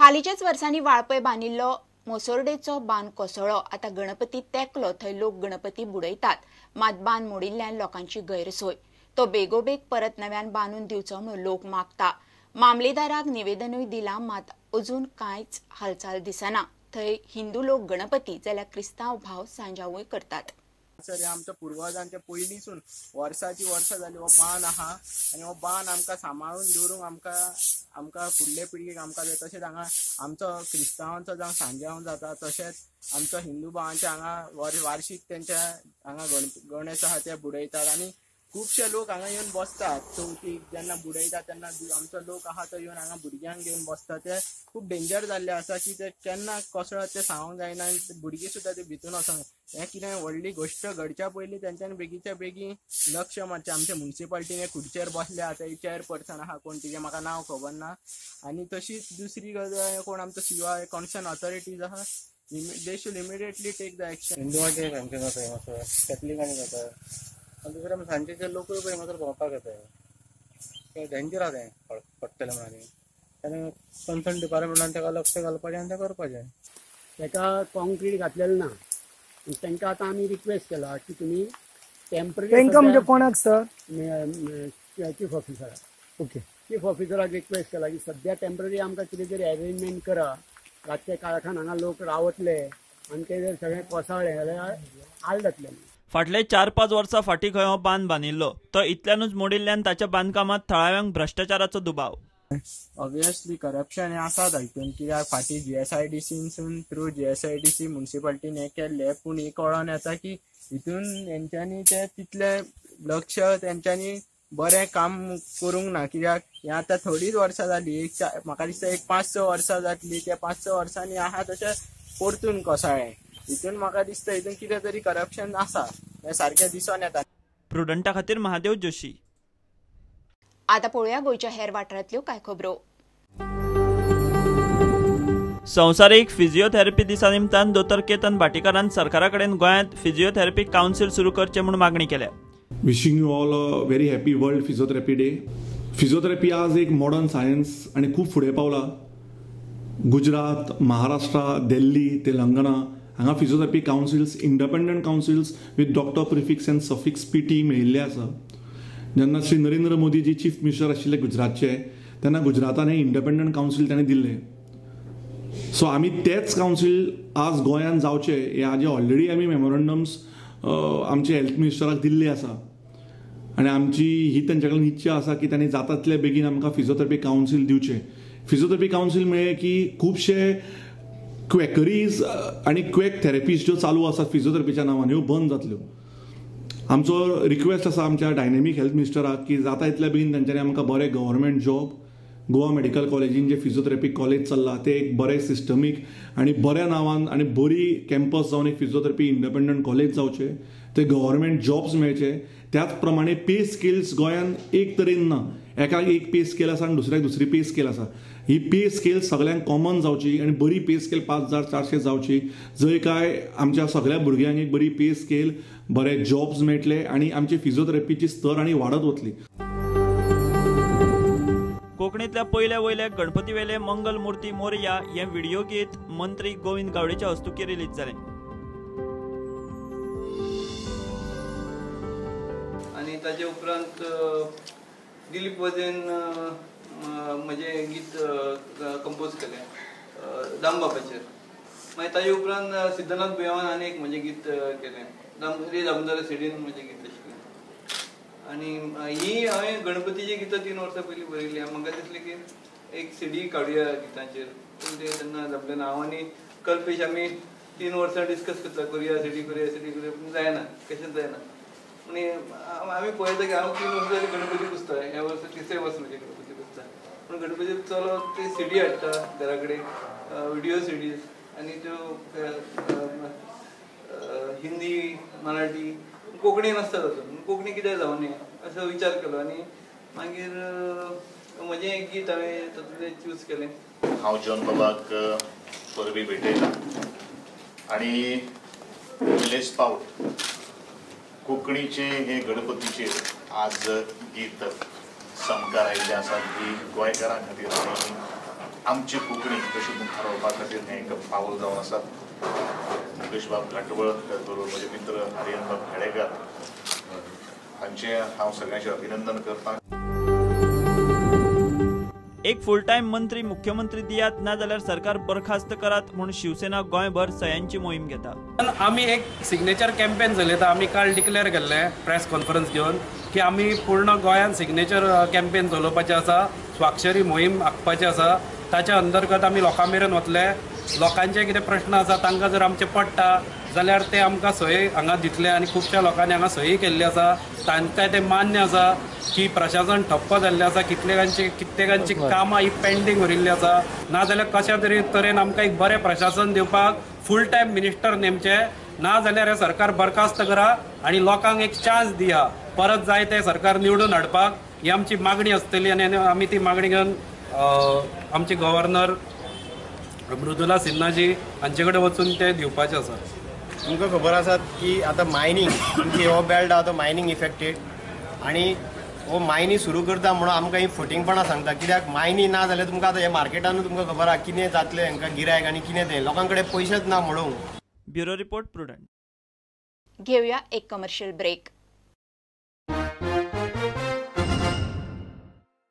हालींच्याच वर्सांनी वाळपय बांदिल्लो मोसोर्डेचो बांद कोसळ्ळो. आतां गणपती तेंकलो थंय लोक गणपती बुडयतात, मात बांद मोडिल्ल्यान लोकांची गैरसोय. तो बेगोबेग परत नव्यान बांदून दिवचो म्हणून लोक मागता. मामलेदाराक निवेदनूय दिलां, मात अजून कांयच हालचाल दिसना. थंय हिंदू लोक गणपती जाल्यार क्रिस्तांव भाव सांजावूय करतात. सर, हे आमच्या पुर्वजांच्या पयलींसून वर्साची वर्सां जाली हो बांद आहा आनी हो बांद आमकां सांबाळून दवरूंक आमकां आमकां फुडले पिळगेक आमकां जाय. तशेंच हांगा आमचो क्रिस्तांवांचो जावं सांजाव जाता, तशेंच आमचो हिंदू भावांचे हांगा वार्षीक तेंच्या हांगा गणेश आहा ते बुडयतात आनी खुबशे लोक हांगा येवन बसतात. चवथीक जेन्ना बुडयतात तेन्ना आमचो लोक आहा तो येवन हांगा भुरग्यांक घेवन बसता. ते खूब डेंजर जाल्ले आसा की ते केन्ना कोसळत ते सांगूंक जायना आनी भुरगीं सुद्दां ते भितून वचोंक. हें कितें व्हडली गोश्ट घडच्या पयलीं तेंच्यांनी बेगीच्या बेगीन लक्ष मारचें. आमच्या मुन्सिपाल्टीन खुर्चेर बसले आतां चेअरपर्सन आहा कोण, तिजें म्हाका नांव खबर ना. आनी तशीच दुसरी गजाल कोण आमचो सिवा कॉन्सर्न ऑथॉरिटीज आहा, they should immediately take the action. हिंदुवांचें function जाता हांगासर, कॅथलिकांनी जाता आनी दुसरें सांजेचे लोकूय पळय हांगासर भोंवपाक येता. डेंजर आहा तें पडटलें म्हणून आनी कन्सर्न डिपार्टमेंटान ताका लक्ष घालपाचें आनी तें करपाचें. ताका कॉन्क्रीट घातलेलें ना, तांकां आतां आमी रिक्वेस्ट केला की तुमी टेम्पररी. तांकां म्हणजे कोणाक सर? चीफ ऑफिसराक. ओके, चीफ ऑफिसराक रिक्वेस्ट केला की सद्या टेम्पररी आमकां कितें तरी अरेंजमेंट करा. रातच्या काळखान हांगा लोक रावतले आनी ते जर सगळें कोसळ्ळें जाल्यार हाल जातले. फाटले 4-5 वर्सां फाटीं खंय हो बांद बांदिल्लो, तो इतल्यानूच मोडिल्ल्यान ताच्या बांदकामांत थळाव्यांक भ्रश्टाचाराचो दुबाव. ऑब्वियसली करप्शन हें आसात हितून, कित्याक फाटीं GSIDCनसून थ्रू GSIDC मुन्सिपाल्टीन हें केल्लें, पूण हें कळोन येता की हितून हेंच्यांनी तें तितलें लक्ष तेंच्यांनी बरें काम करूंक ना. कित्याक हें आतां थोडीच वर्सां जालीं, एक म्हाका दिसता एक 5-6 वर्सां जातलीं. त्या 5-6 वर्सांनी आहा तशें परतून कोसळ्ळें. हितून म्हाका दिसता हितून कितें तरी करप्शन आसा हें सारकें दिसून येता. प्रुडंटा खातीर महादेव जोशी. आता पळोवया गोंयच्या हेर वाठारांतल्यो कांय खबरो. संवसारीक फिजिओथेरपी दिसा निमतान दोतोर केतन भाटीकारान सरकारा कडेन गोंयांत फिजिओथेरपी कावन्सील सुरू करचें म्हूण मागणी केल्या. Wishing you all a very happy world physiotherapy day. Physiotherapy आज एक मॉडर्न सायन्स आनी खूब फुडें पावला. गुजरात, महाराष्ट्र, दिल्ली, तेलंगणा हांगा physiotherapy councils, independent councils with doctor prefix and suffix PT मेळिल्ले आसा. जेन्ना श्री नरेंद्र मोदीजी चीफ मिनिस्टर आशिल्ले गुजरातचे, तेन्ना गुजरातान हे इंडिपेंडंट कावन्सील ताणें दिल्लें. सो आमी तेच कावन्सील आज गोंयांत जावचे हे हाजे ऑलरेडी आमी मेमोरंडम्स आमचे हेल्थ मिनिस्टराक दिल्ले आसा आनी आमची ही तेंच्या कडल्यान इच्छा आसा की तांणी जाता तितले बेगीन आमकां फिजिओथेरपी कावन्सील दिवचें. फिजिओथेरपी कावन्सील मेळ्ळें की खुबशे क्वॅकरीज आनी क्वॅक थेरपीज ज्यो चालू आसात फिजिओथेरपीच्या नांवान ह्यो बंद जातल्यो. आमचो रिक्वेस्ट आसा आमच्या डायनेमीक हेल्थ मिनिस्टराक की जाता तितल्या बेगीन तेंच्यांनी आमकां बरें गव्हर्मेंट जॉब, गोवा मेडिकल कॉलेजीन जे फिजिओथेरपी कॉलेज चल्ला ते एक बरें सिस्टमीक आनी बऱ्या नांवान आनी बरी कॅम्पस जावन एक फिजिओथेरपी इंडिपेंडंट कॉलेज जावचें, ते गव्हर्मेंट जॉब्स मेळचे. त्याच प्रमाणे पे स्केल्स गोंयांत एक तरेन ना, एकाक एक पे स्केल आसा आनी दुसऱ्याक दुसरी पे स्केल आसा. ही पे स्केल सगळ्यांक कॉमन जावची आनी बरी पे स्केल 5400 जावची, जंय काय आमच्या सगळ्या भुरग्यांक एक बरी पे स्केल, बरे जॉब्स मेळटले आनी आमची फिजिओथेरपीची स्तर आनी वाडत वतली. कोंकणींतल्या पयल्या वयल्या गणपती वेले मंगल मूर्ती मोरया हें व्हिडिओ गीत मंत्री गोविंद गावडेच्या हस्तुकीं रिलीज जालें. आनी ताजे उपरांत दिलीप वजेन म्हजें गीत कंपोज केलें दामबाबाचेर. मागीर ताजे उपरांत सिद्धनाथ बुयांवान आनी एक म्हजें गीत केलें, रे दामोदर सिडीन म्हजें गीत आशिल्लें. आनी ही हांवें गणपतीची गितां 3 वर्सां पयलीं बरयल्ली. म्हाका दिसलें की एक सीडी काडुया गितांचेर, पूण तें तेन्ना जमलें ना. हांव आनी कल्पेश आमी 3 वर्सां डिस्कस करता, करुया सीडी, करुया सीडी, करुया, पूण जायना, कशेंच जायना. आनी आमी पळयता की हांव 3 वर्सां जालीं गणपती पुजता, ह्या वर्सा तिसरें वर्स म्हजें गणपती पुजता. पूण गणपती चलो ते सीडी हाडटा घरा कडेन, विडियो सीडीज, आनी त्यो हिंदी, मराठी, कोंकणी नासता तातूंत. कोंकणी कित्याक जावं न्ही असो विचार केलो आनी मागीर म्हजें एक गीत हांवें तातूंतलें चूज केलें. हांव जॉन बाबाक परबी भेटयता आनी पयलेच फावट कोंकणीचें हें गणपतीचेर आज गीत सामकार आयिल्लें आसा ही गोंयकारां खातीर आनी आमची कोंकणी कशी मुखार व्हरपा खातीर हें एक पावल जावन आसा. मुकेश बाब घाटवळ, त्याचबरोबर म्हजे मित्र आर्यन बाब खेडेकर हांचें हांव सगळ्यांचें अभिनंदन करता. एक फुल टायम मंत्री मुख्यमंत्री दियात, ना जाल्यार सरकार बरखास्त करात म्हूण शिवसेना गोंयभर सयांची मोहीम घेता. आमी एक सिग्नेचर कॅम्पेन चलयता. आमी काल डिक्लेअर केल्लें प्रेस कॉन्फरन्स घेवन की आमी पूर्ण गोंयांत सिग्नेचर कॅम्पेन चलोवपाचें आसा, स्वाक्षरी मोहीम आंखपाची आसा. ताच्या अंतर्गत आमी लोकां मेरेन वतले. लोकांचे कितें प्रश्न आसा तांकां जर आमचें पडटा जाल्यार ते आमकां सही हांगा दितले आनी खुबश्या लोकांनी हांगा सही केल्ली आसा. तांकां तें मान्य आसा की प्रशासन ठप्प जाल्लें आसा, कित्येकांची कामां ही पेंडींग उरिल्ली आसा. नाजाल्यार कशा तरी तरेन आमकां एक बरें प्रशासन दिवपाक फूल टायम मिनिस्टर नेमचे, ना जाल्यार हें सरकार बरखास्त करा आनी लोकांक एक चान्स दिया परत जाय तें सरकार निवडून हाडपाक. ही आमची मागणी आसतली आनी आमी ती मागणी घेवन आमचे गव्हर्नर मृदुला सिन्हाजी हांचे कडेन वचून ते दिवपाचें आसा. तुमकां खबर आसा की आतां मायनींग आमची हो बेल्ट आहा तो मायनींग इफेक्टेड आनी हो मायनी सुरू करता म्हणून आमकां ही फटींगपणां सांगता. कित्याक मायनी ना जाल्यार तुमकां आतां हे मार्केटानूच तुमकां खबर आहा कितें जातलें हांकां गिरायक आनी कितें तें लोकां कडेन पयशेच ना म्हणून. Bureau report, Prudent. घेवया एक कमर्शियल ब्रेक.